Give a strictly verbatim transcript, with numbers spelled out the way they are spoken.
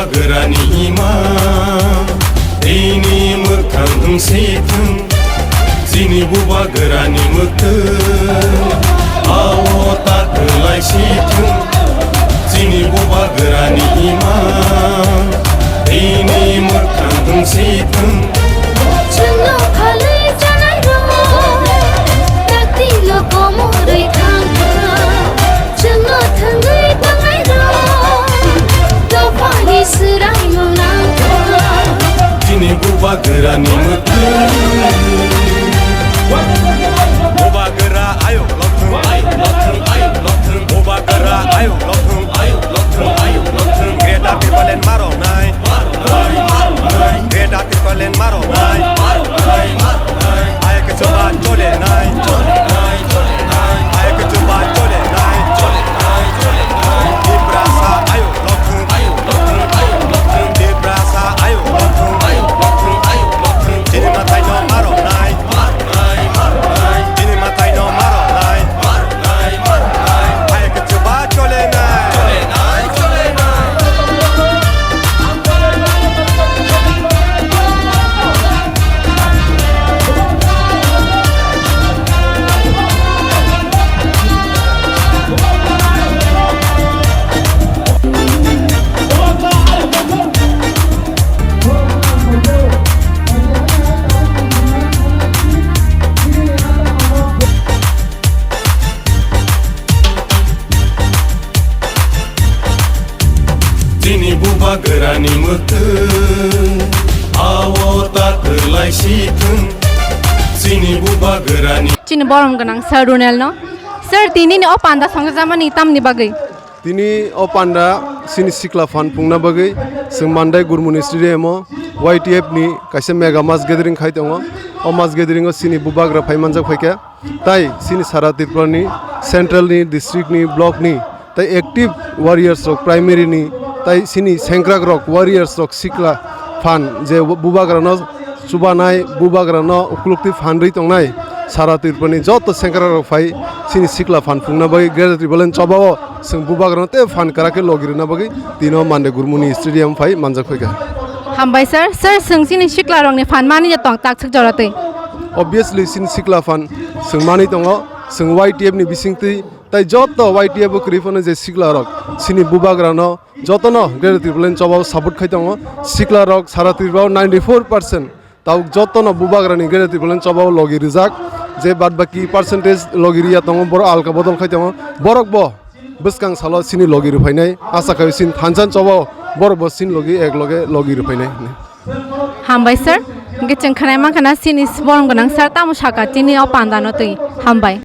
Bubagrani ima, tini mwkhang wng si thung, chini bubagrani mwktwng, ao ta kwlai si thung, chini bubagrani ima, tini mwkhang wng si thung. Chwngno khalwi chanai rok, taktino komorwi thang thang. Chwngno thangwi tongnairok, dophani swraimung nangkha. Chini bubagrani mwktwng. Bubagra ayuk lothung, ayuk lothung, ayuk lothung. Bubagra ayuk lothung, ayuk lothung, ayuk lothung. Greater Tipraland maroknai. Greater Tipraland maroknai. Ayuk chuba cholenai. Ayuk chuba cholenai. Tiprasa ayuk lothung. Tiprasa ayuk lothung. Chini mwtaino maroknai. Chini mwtaino maroknai. Ayuk chuba cholenai. Chini bubagrani mwktwng, ao ta kwlai si thung. Chini bubagrani. Chini borom gwnang sir Runel no. Sir, tini ni o panda songjakmani tamni bagwi? Tini o panda chini sikla phan phungna bagwi chwng Mandai Gurmuni Stadium o Y T F ni kaisa mega mass gathering khai tongo. O mass gathering o chini bubagra phai manjak phaikha. Tai chini sara Tripura ni, central ni, district ni, block ni, tai active warriors rok, primary ni, tai chini sengkrak rok, warriors rok, sikla phan je bubagra no chubanai, bubagra no uklukti phan rwi tongnai, sara Tripura ni joto sengkrak rok phai chini sikla phan phungna bagwi Greater Tipraland chobao chwng bubagra no tei phan kwrak khe logi rwna bagwi tino Mandai Gurmuni Stadium phai manjak phaikha. Hambai sir, sir chwng chini sikla rok ni phan mani je tong tak swk jora twi. Obviously, chini sikla phan chwng manwi tongo, chwng Y T F ni bisingtwi, tai joto Y T F o kwrwi phano je sikla rok, chini bubagra no jotono Greater Tipraland chobao support khai tongo. Sikla rok sara Tripura o ninety four percent tabuk jotono bubagra ni Greater Tipraland chobao logi rijak, je bad baki percentage logi riya tongo, borok alka bodol khai tongo, borok bo bwskang salo chini logi rwphainai, asa khai chini thansa chobao borok bo chini logi ek loge logi rwphainai. Hambai sir, hwnkhe chwng khwnai mankha na chini borom gwnang sir tamo saka chini o panda no twi. Hambai.